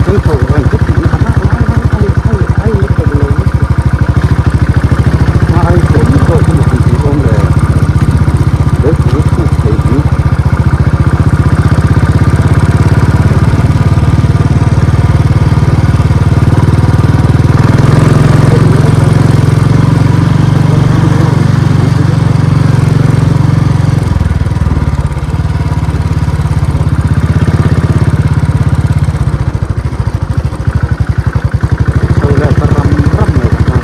Thleng chho reng chu tih na lai lai ai ai ai lutuk lo lutuk a ai chhuah ni pawh chu mipui tih awm le leipui chhuk thei hi. Chho leh ta ram ram mai ka tan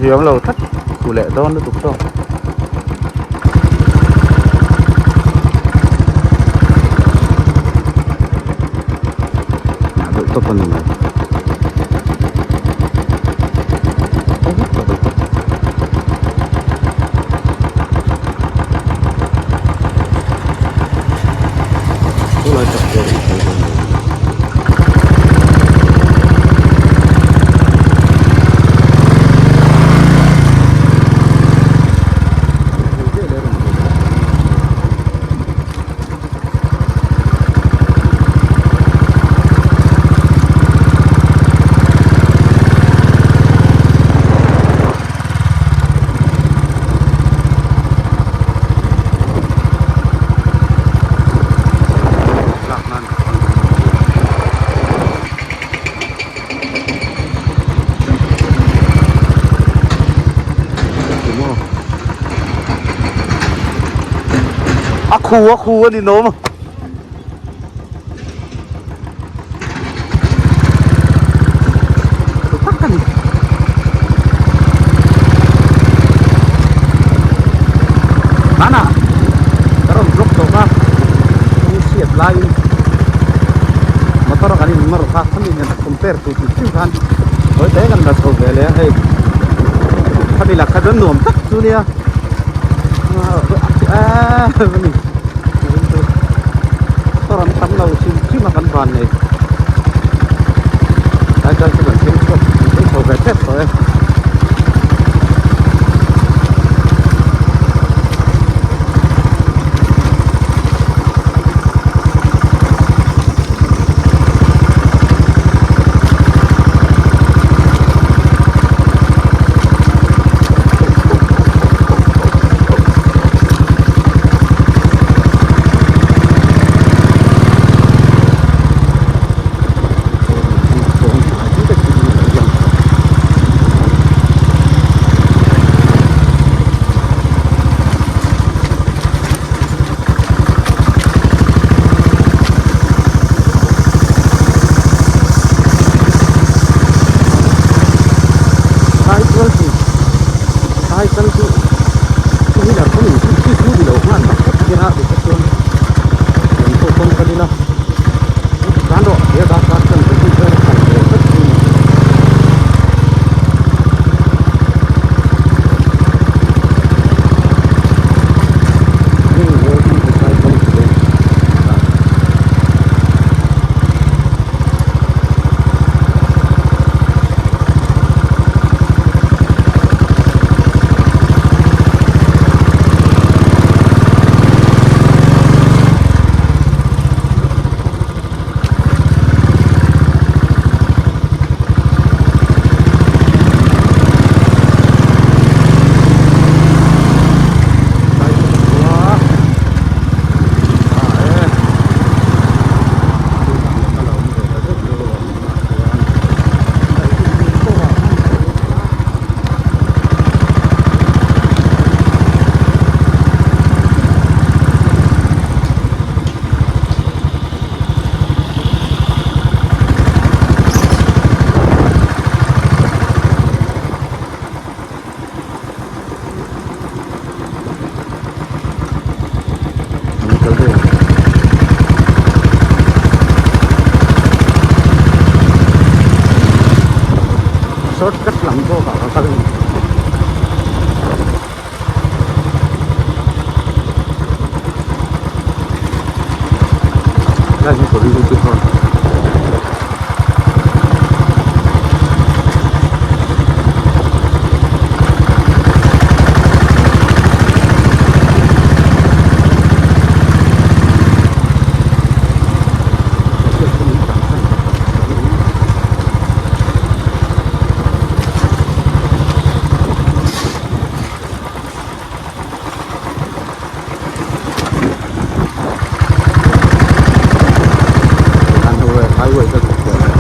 Thiam lo tlat khu leh dawn lutuk tawk. Nah deuh tawp a ni mai. Tunlai tak chuan an sawi dawn lo. Lak nan ka hmang dawn a ni maw a khu a khu a ni nawm a. Tak a ni. Hmanah ka rawn vlog tawh kha kawng chhiat laiin motor a kan in nawr kha khami nen a compare tur hrim hrim khan hawi te kan la chho ve leh a hei khami lah kha chuan nuam tak chu nia a ni. Motor an tam lo hrim hrim a kan van nei tlai chuan chu kan thleng chhuak kan thleng chho ve tep tawh e. Cycle chu two wheeler pawh in chu chu ni lo hman tak tak hian a duh chuan eng pawh kawng kal ila tlan rawh he dar kar chuan kan hun vel a kal ve tlat thin a. kal daih ang. Short cut lam zawk ah ka kal a ni. Lai hi community hall. Highway ka chhuk tawh.